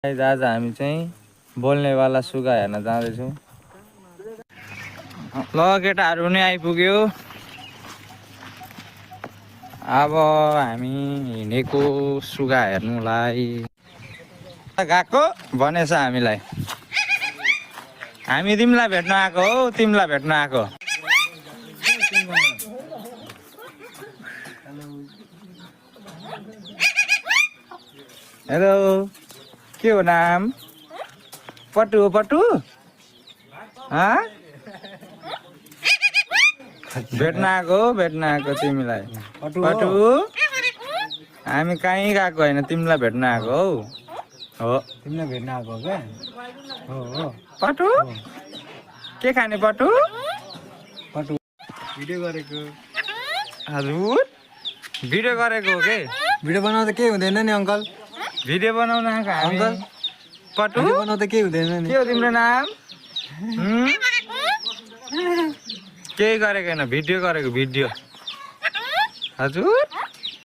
आज हामी चाहिँ बोल्नेवाला सुगा हेर्न जाँदैछौँ। ल केटाहरू पनि आइपुग्यो। अब हामी हिँडेको सुगा हेर्नुलाई गएको भनेछ हामीलाई। हामी तिमीलाई भेट्न आएको हो, तिमीलाई भेट्न आएको। हेलो, के हो नाम? पटु हो पटु? भेट्न आएको तिमीलाई। पटु हामी कहीँ गएको होइन, तिमीलाई भेट्न आएको हो। तिमीलाई भेट्न आएको हो क्या? हो पटु के खाने? पटु भिडियो गरेको। हजुर भिडियो गरेको हो के? भिडियो बनाउँदा केही हुँदैन नि अङ्कल। भिडियो बनाउन आएको हामी। अङ्कल पटु भिडियो बनाउँदा केही हुँदैन नि। के हो तिम्रो नाम? केही गरेको होइन, भिडियो गरेको। भिडियो हजुर